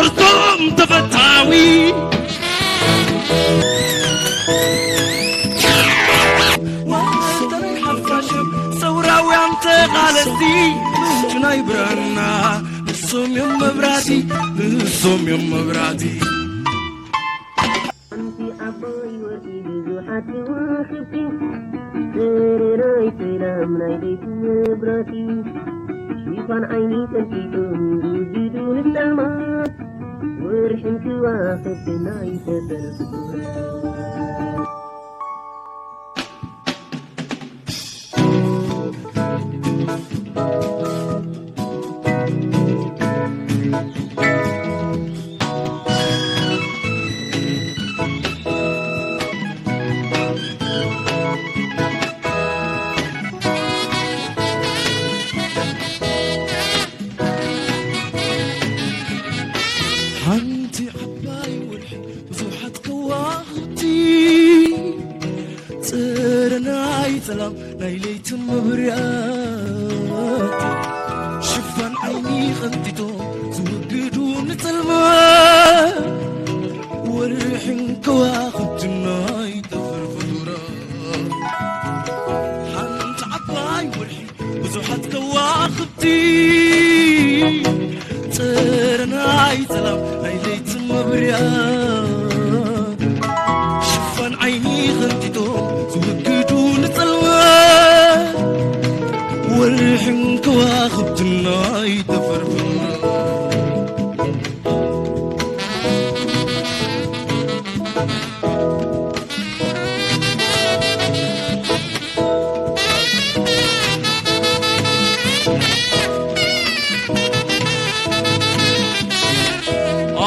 እቶም ተፈታዊ ዋልታ ናይ ሓፋሽም ሰውራውያን ተቓለስቲ ምንጩ ናይ ብራና ንሶም እዮም መብራቲ፣ ንሶም እዮም መብራቲ። ሓንቲ ዓባይ ወርሒ ብዙሓት ከዋኽብቲ፣ ሰረራይ ሰላም ናይ ለይቲ መብራቲ፣ ሽፋን ዓይኒ ቀንጢጦም ዝውድዱ ንጸልማት፣ ወርሕን ከዋኽብትን ናይ ሰፈር ፍጡራት። ሓንቲ ዓባይ ወርሒ ብዙሓት ከዋኽብቲ፣ ጽረ ናይ ጸላም ናይ ለይቲ መብርያት፣ ሽፋን ዓይኒ ቐንጢጦም ዝወግዱ ንጸልማት፣ ወርሕን ከዋኽብትን ናይ ጠፈር ፍጡራት። ሓንቲ ዓባይ ወርሒ ብዙሓት ከዋኽብቲ፣ ጽረ ናይ ጸላም ናይ ለይቲ መብርያት፣ ሽፋን ዓይኒ ቐንጢጦም ዝወግዱ ንጸልማት፣ ወርሕን ከዋኽብትን ናይ ጠፈር ፍጡራት።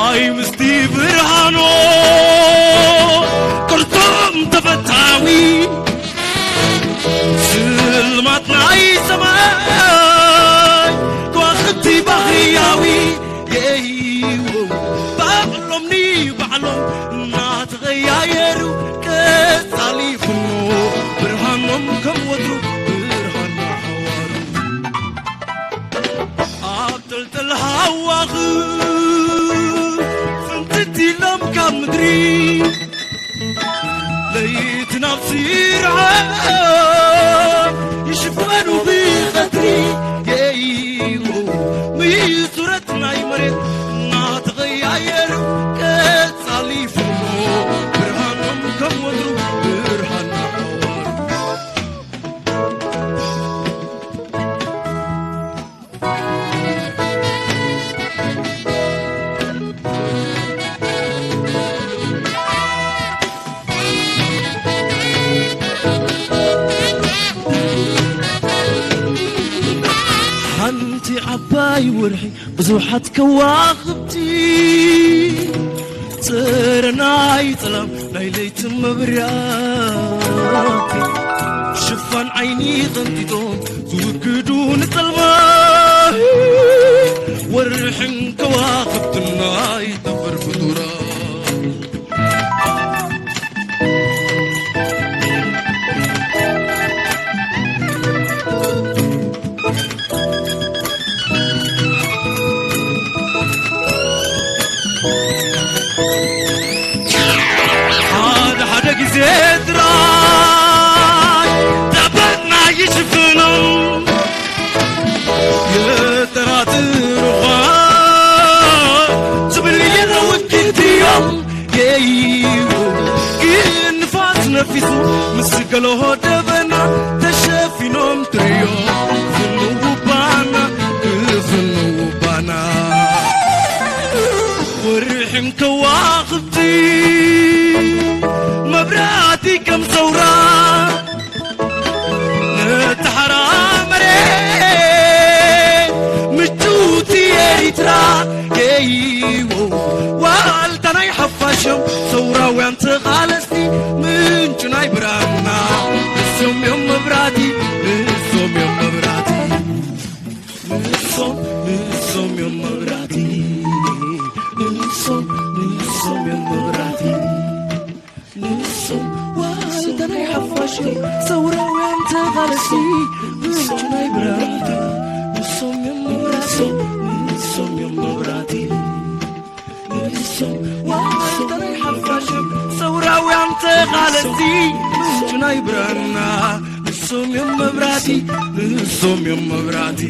ኣይ ምስቲ ብርሃኖ ቅርቶም ተፈታዊ፣ ስልማት ናይ ሰማይ ከዋኽብቲ ባህርያዊ፣ የይዎ ባዕሎም ንባዕሎም እናተቐያየሩ፣ ቀጻሊ ፍኖ ብርሃኖም ከም ወትሩ ብርሃን ሓዋሩ። ኣብ ጥልጥል ሃዋኽ ፍንትት ኢሎም ካብ ምድሪ፣ ለይቲ ናብ ስርዓት ይሽፈኑ ብቐትሪ፣ የይዎ ምይዙረት ናይ መሬት እናተቐያየሩ፣ ቀጻሊ ፍኖ ብርሃኖም ከም ወትሩ ብርሃን ሓዋሩ። ሓንቲ ዓባይ ወርሒ ብዙሓት ከዋኽብቲ፣ ጽረ ናይ ጸላም ናይ ለይቲ መብርያት፣ ሽፋን ዓይኒ ቐንጢጦም ዝውግዱ ንጸልማት፣ ወርሕን ከዋኽብትን ናይ ጠፈር ፍጡራት። ሓደ ሓደ ግዜ ጥራይ ዳበና ይሽፍኖም፣ የጠራጥሩኻ ዝብል የለ ውክልቲ እዮም። የይቡ ግን ንፋስ ነፊሱ ምስ ገሎ ደበና ተሸፊኖም ትርእዮም፣ ክፍንዉ ባና፣ ክፍንዉ ባና። ወርሕን ከዋኽብቲ መብራህቲ ከም ሰውራ ነታ ሓራ መሬት ምችውቲ ኤሪትራ የይዎ ዋልታ ናይ ሓፋሽም ሰውራውያን ተቓለስቲ ምንጩ ናይ ብርሃንና ንሶም እዮም መብራህቲ፣ ንሶም እዮም መብራህቲ። ንሶም፣ ንሶም እዮም መብራህቲ። ንሶም፣ ንሶም እዮም መብራህቲ። ንሶም ዋልታ ናይ ሓፋሽ ሰውራውያን ተቓለስቲ ምንጪ ናይ ብርሃንና። ንሶም እዮም መብራህቲ። ንሶም እዮም መብራህቲ። ተቓለስቲ ምንጩ ናይ ብርሃንና ንሶም እዮም መብራህቲ፣ ንሶም እዮም መብራህቲ።